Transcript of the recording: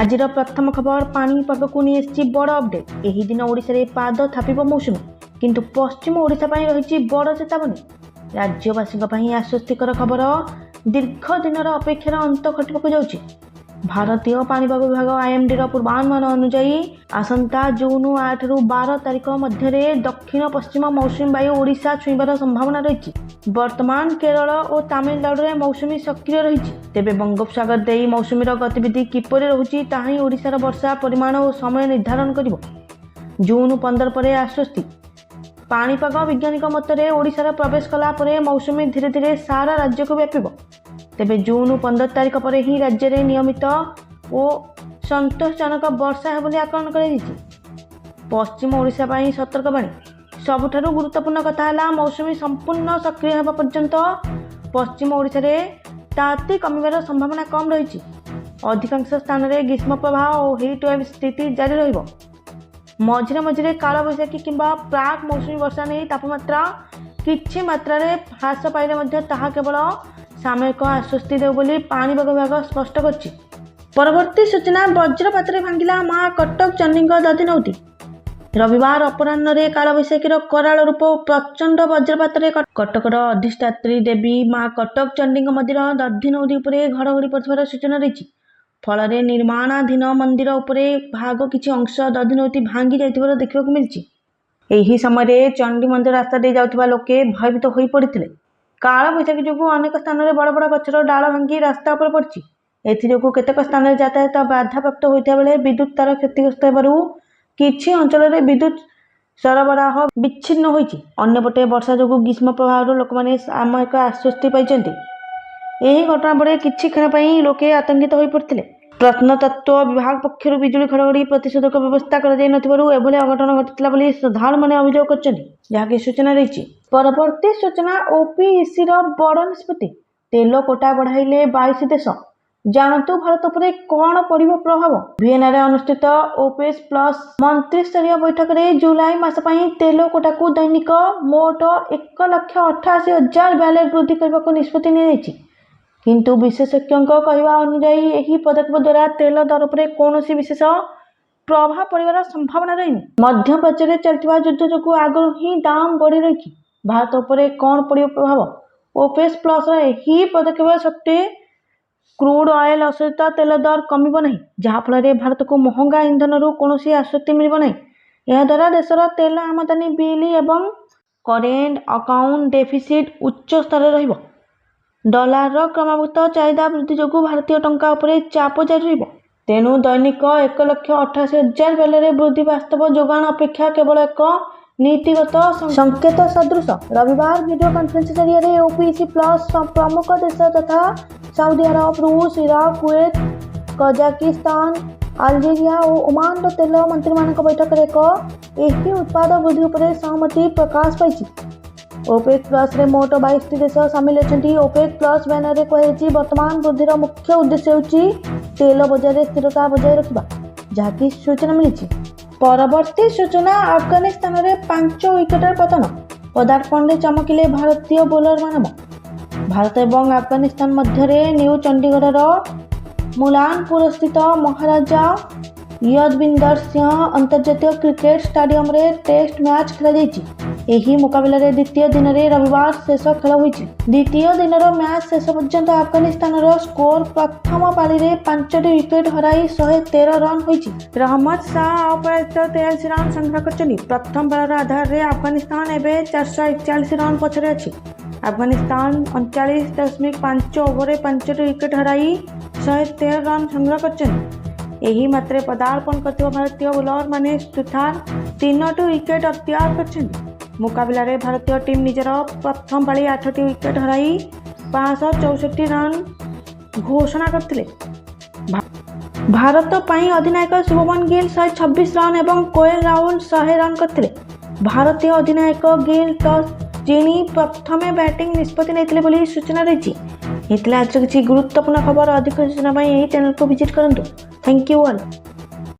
ଆଜିର ପ୍ରଥମ ଖବର ପାଣିପାଗକୁ ନେଇ ଆସିଛି ବଡ଼ ଅପଡେଟ୍। ଏହି ଦିନ ଓଡ଼ିଶାରେ ପାଦ ଥାପିବ ମୌସୁମୀ, କିନ୍ତୁ ପଶ୍ଚିମ ଓଡ଼ିଶା ପାଇଁ ରହିଛି ବଡ଼ ଚେତାବନୀ। ରାଜ୍ୟବାସୀଙ୍କ ପାଇଁ ଆଶ୍ୱସ୍ତିକର ଖବର। ଦୀର୍ଘ ଦିନର ଅପେକ୍ଷାର ଅନ୍ତ ଘଟିବାକୁ ଯାଉଛି। ଭାରତୀୟ ପାଣିପାଗ ବିଭାଗ ଆଇଏମ୍ଡିର ପୂର୍ବାନୁମାନ ଅନୁଯାୟୀ, ଆସନ୍ତା ଜୁନ୍ 8ରୁ 12 ତାରିଖ ମଧ୍ୟରେ ଦକ୍ଷିଣ ପଶ୍ଚିମ ମୌସୁମୀ ବାୟୁ ଓଡ଼ିଶା ଛୁଇଁବାର ସମ୍ଭାବନା ରହିଛି। ବର୍ତ୍ତମାନ କେରଳ ଓ ତାମିଲନାଡୁରେ ମୌସୁମୀ ସକ୍ରିୟ ରହିଛି। ତେବେ ବଙ୍ଗୋପସାଗର ଦେଇ ମୌସୁମୀର ଗତିବିଧି କିପରି ରହୁଛି, ତାହା ହିଁ ଓଡ଼ିଶାର ବର୍ଷା ପରିମାଣ ଓ ସମୟ ନିର୍ଦ୍ଧାରଣ କରିବ। ଜୁନ୍ 15 ପରେ ଆଶ୍ୱସ୍ତି। ପାଣିପାଗ ବିଜ୍ଞାନୀଙ୍କ ମତରେ, ଓଡ଼ିଶାର ପ୍ରବେଶ କଲା ପରେ ମୌସୁମୀ ଧୀରେ ଧୀରେ ସାରା ରାଜ୍ୟକୁ ବ୍ୟାପିବ। ତେବେ ଜୁନ୍ 15 ତାରିଖ ପରେ ହିଁ ରାଜ୍ୟରେ ନିୟମିତ ଓ ସନ୍ତୋଷଜନକ ବର୍ଷା ହେବ ବୋଲି ଆକଳନ କରାଯାଇଛି। ପଶ୍ଚିମ ଓଡ଼ିଶା ପାଇଁ ସତର୍କବାଣୀ। ସବୁଠାରୁ ଗୁରୁତ୍ୱପୂର୍ଣ୍ଣ କଥା ହେଲା, ମୌସୁମୀ ସମ୍ପୂର୍ଣ୍ଣ ସକ୍ରିୟ ହେବା ପର୍ଯ୍ୟନ୍ତ ପଶ୍ଚିମ ଓଡ଼ିଶାରେ ତାତି କମିବାର ସମ୍ଭାବନା କମ୍ ରହିଛି। ଅଧିକାଂଶ ସ୍ଥାନରେ ଗ୍ରୀଷ୍ମ ପ୍ରବାହ ଓ ହିଟ୍ ୱେଭ୍ ସ୍ଥିତି ଜାରି ରହିବ। ମଝିରେ ମଝିରେ କାଳବୈଶାଖୀ କିମ୍ବା ପ୍ରାକ୍ ମୌସୁମୀ ବର୍ଷା ନେଇ ତାପମାତ୍ରା କିଛି ମାତ୍ରାରେ ହ୍ରାସ ପାଇଲେ ମଧ୍ୟ ତାହା କେବଳ ସାମୟିକ ଆଶ୍ୱସ୍ତି ଦେବ ବୋଲି ପାଣିପାଗ ବିଭାଗ ସ୍ପଷ୍ଟ କରିଛି। ପରବର୍ତ୍ତୀ ସୂଚନା, ବଜ୍ରପାତରେ ଭାଙ୍ଗିଲା ମା କଟକ ଚଣ୍ଡୀଙ୍କ ଦଧିନଉତି। ରବିବାର ଅପରାହ୍ନରେ କାଳବୈଶାଖୀର କରାଳ ରୂପ ଓ ପ୍ରଚଣ୍ଡ ବଜ୍ରପାତରେ କଟକର ଅଧିଷ୍ଠାତ୍ରୀ ଦେବୀ ମା କଟକ ଚଣ୍ଡୀଙ୍କ ମନ୍ଦିର ଦଧିନଉତି ଉପରେ ଘଡ଼ଘଡ଼ି ପଡ଼ିଥିବାର ସୂଚନା ରହିଛି। ଫଳରେ ନିର୍ମାଣାଧୀନ ମନ୍ଦିର ଉପରେ ଭାଗ କିଛି ଅଂଶ ଦଧିନଉତି ଭାଙ୍ଗି ଯାଇଥିବାର ଦେଖିବାକୁ ମିଳିଛି। ଏହି ସମୟରେ ଚଣ୍ଡୀ ମନ୍ଦିର ରାସ୍ତା ଦେଇ ଯାଉଥିବା ଲୋକେ ଭୟଭୀତ ହୋଇପଡ଼ିଥିଲେ। କାଳବୈଶାଖୀ ଯୋଗୁଁ ଅନେକ ସ୍ଥାନରେ ବଡ଼ ବଡ଼ ଗଛର ଡାଳ ଭାଙ୍ଗି ରାସ୍ତା ଉପରେ ପଡ଼ିଛି। ଏଥିଯୋଗୁଁ କେତେକ ସ୍ଥାନରେ ଯାତାୟାତ ବାଧାପ୍ରାପ୍ତ ହୋଇଥିବା ବେଳେ ବିଦ୍ୟୁତ୍ ତାର କ୍ଷତିଗ୍ରସ୍ତ ହେବାରୁ କିଛି ଅଞ୍ଚଳରେ ବିଦ୍ୟୁତ୍ ସରବରାହ ବିଚ୍ଛିନ୍ନ ହୋଇଛି। ଅନ୍ୟପଟେ ବର୍ଷା ଯୋଗୁଁ ଗ୍ରୀଷ୍ମ ପ୍ରବାହରୁ ଲୋକମାନେ ସାମୟିକ ଆଶ୍ୱସ୍ତି ପାଇଛନ୍ତି। ଏହି ଘଟଣା ପରେ କିଛି କ୍ଷଣ ପାଇଁ ଲୋକେ ଆତଙ୍କିତ ହୋଇପଡ଼ିଥିଲେ। ପ୍ରତ୍ନତତ୍ତ୍ୱ ବିଭାଗ ପକ୍ଷରୁ ବିଜୁଳି ଘଡ଼ଘଡ଼ି ପ୍ରତିଷେଧକ ବ୍ୟବସ୍ଥା କରାଯାଇ ନଥିବାରୁ ଏଭଳି ଅଘଟଣ ଘଟିଥିଲା ବୋଲି ଶ୍ରଦ୍ଧାଳୁମାନେ ଅଭିଯୋଗ କରିଛନ୍ତି, ଯାହାକି ସୂଚନା ରହିଛି। ପରବର୍ତ୍ତୀ ସୂଚନା, ଓପିଇସିର ବଡ଼ ନିଷ୍ପତ୍ତି। ତେଲ କୋଟା ବଢ଼ାଇଲେ 22 ଦେଶ, ଜାଣନ୍ତୁ ଭାରତ ଉପରେ କ'ଣ ପଡ଼ିବ ପ୍ରଭାବ। ଭିଏନାରେ ଅନୁଷ୍ଠିତ ଓପେକ୍ ପ୍ଲସ୍ ମନ୍ତ୍ରିସ୍ତରୀୟ ବୈଠକରେ ଜୁଲାଇ ମାସ ପାଇଁ ତେଲ କୋଟାକୁ ଦୈନିକ ମୋଟ 1,88,000 ବ୍ୟାରେଲ ବୃଦ୍ଧି କରିବାକୁ ନିଷ୍ପତ୍ତି ନିଆଯାଇଛି। କିନ୍ତୁ ବିଶେଷଜ୍ଞଙ୍କ କହିବା ଅନୁଯାୟୀ, ଏହି ପଦକ୍ଷେପ ଦ୍ୱାରା ତେଲ ଦର ଉପରେ କୌଣସି ବିଶେଷ ପ୍ରଭାବ ପଡ଼ିବାର ସମ୍ଭାବନା ରହିନି। ମଧ୍ୟପ୍ରାଚ୍ୟରେ ଚାଲିଥିବା ଯୁଦ୍ଧ ଯୋଗୁଁ ଆଗରୁ ହିଁ ଦାମ ବଢ଼ି ରହିଛି। ଭାରତ ଉପରେ କ'ଣ ପଡ଼ିବ ପ୍ରଭାବ? ଓପେକ୍ ପ୍ଲସ୍ର ଏହି ପଦକ୍ଷେପ ସତ୍ତ୍ୱେ କ୍ରୁଡ୍ ଅଏଲ୍ ଅଶୋଧିତ ତେଲ ଦର କମିବ ନାହିଁ, ଯାହାଫଳରେ ଭାରତକୁ ମହଙ୍ଗା ଇନ୍ଧନରୁ କୌଣସି ଆଶ୍ୱସ୍ତି ମିଳିବ ନାହିଁ। ଏହାଦ୍ୱାରା ଦେଶର ତେଲ ଆମଦାନୀ ବିଲ୍ ଏବଂ କରେଣ୍ଟ ଆକାଉଣ୍ଟ ଡେଫିସିଟ୍ ଉଚ୍ଚ ସ୍ତରରେ ରହିବ। ଡଲାରର କ୍ରମାଗତ ଚାହିଦା ବୃଦ୍ଧି ଯୋଗୁଁ ଭାରତୀୟ ଟଙ୍କା ଉପରେ ଚାପ ଜାରି ରହିବ। ତେଣୁ ଦୈନିକ 1,88,000 ବ୍ୟାରେଲରେ ବୃଦ୍ଧି ବାସ୍ତବ ଯୋଗାଣ ଅପେକ୍ଷା କେବଳ ଏକ ନୀତିଗତ ସଂକେତ ସଦୃଶ। ରବିବାର ଭିଡିଓ କନଫରେନ୍ସ ଜରିଆରେ ଓପିଇସି ପ୍ଲସ୍ ପ୍ରମୁଖ ଦେଶ ତଥା ସାଉଦି ଆରବ, ରୁଷ, ଇରାକ, କୁଏତ, କଜାକିସ୍ତାନ, ଆଲଜେରିଆ ଓ ଓମାନର ତେଲ ମନ୍ତ୍ରୀମାନଙ୍କ ବୈଠକରେ ଏକ ଏହି ଉତ୍ପାଦ ବୃଦ୍ଧି ଉପରେ ସହମତି ପ୍ରକାଶ ପାଇଛି। ଓପେକ୍ ପ୍ଲସ୍ରେ ମୋଟ 22ଟି ଦେଶ ସାମିଲ ଅଛନ୍ତି। ଓପେକ୍ ପ୍ଲସ୍ ବ୍ୟାନରରେ କୁହାଯାଇଛି, ବର୍ତ୍ତମାନ ବୃଦ୍ଧିର ମୁଖ୍ୟ ଉଦ୍ଦେଶ୍ୟ ହେଉଛି ତେଲ ବଜାରରେ ସ୍ଥିରତା ବଜାୟ ରଖିବା, ଯାହାକି ସୂଚନା ମିଳିଛି। ପରବର୍ତ୍ତୀ ସୂଚନା, ଆଫଗାନିସ୍ତାନରେ 5 ୱିକେଟର ପତନ, ପଦାର୍ପଣରେ ଚମକିଲେ ଭାରତୀୟ ବୋଲର ମାନବ। ଭାରତ ଏବଂ ଆଫଗାନିସ୍ତାନ ମଧ୍ୟରେ ନ୍ୟୁ ଚଣ୍ଡିଗଡ଼ର ମୁଲାନପୁରସ୍ଥିତ ମହାରାଜା ୟଦବିନ୍ଦର ସିଂହ ଅନ୍ତର୍ଜାତୀୟ କ୍ରିକେଟ ଷ୍ଟାଡିୟମରେ ଟେଷ୍ଟ ମ୍ୟାଚ୍ ଖେଳାଯାଇଛି। ଏହି ମୁକାବିଲାରେ ଦ୍ୱିତୀୟ ଦିନରେ ରବିବାର ଶେଷ ଖେଳ ହୋଇଛି। ଦ୍ୱିତୀୟ ଦିନର ମ୍ୟାଚ୍ ଶେଷ ପର୍ଯ୍ୟନ୍ତ ଆଫଗାନିସ୍ତାନର ସ୍କୋର ପ୍ରଥମ ପାଳିରେ 5ଟି ୱିକେଟ ହରାଇ 113 ରନ୍ ହୋଇଛି। ରହମତ ଶାହ ଅପରାଜିତ 43 ରନ୍ ସଂଗ୍ରହ କରିଛନ୍ତି। ପ୍ରଥମ ପାଳିର ଆଧାରରେ ଆଫଗାନିସ୍ତାନ ଏବେ 441 ରନ୍ ପଛରେ ଅଛି। ଆଫଗାନିସ୍ତାନ 39.5 ଓଭରରେ 5ଟି ୱିକେଟ ହରାଇ 113 ରନ୍ ସଂଗ୍ରହ କରିଛନ୍ତି। ଏହି ମାତ୍ରାରେ ପଦାର୍ପଣ କରିଥିବା ଭାରତୀୟ ବୋଲରମାନେ ସୁଥାର ତିନୋଟି ୱିକେଟ ଅକ୍ତିଆର କରିଛନ୍ତି। ମୁକାବିଲାରେ ଭାରତୀୟ ଟିମ୍ ନିଜର ପ୍ରଥମ ପାଳି ଆଠଟି ୱିକେଟ ହରାଇ 564 ରନ୍ ଘୋଷଣା କରିଥିଲେ। ଭାରତ ପାଇଁ ଅଧିନାୟକ ଶୁଭମନ ଗିଲ୍ 126 ରନ୍ ଏବଂ କେଏଲ ରାହୁଲ 100 ରନ୍ କରିଥିଲେ। ଭାରତୀୟ ଅଧିନାୟକ ଗିଲ୍ ଟସ୍ ଜିଣି ପ୍ରଥମେ ବ୍ୟାଟିଂ ନିଷ୍ପତ୍ତି ନେଇଥିଲେ ବୋଲି ସୂଚନା ରହିଛି। ଏ ଥିଲା ଆଜିର କିଛି ଗୁରୁତ୍ୱପୂର୍ଣ୍ଣ ଖବର। ଅଧିକ ସୂଚନା ପାଇଁ ଏହି ଚ୍ୟାନେଲକୁ ଭିଜିଟ୍ କରନ୍ତୁ। Thank you all.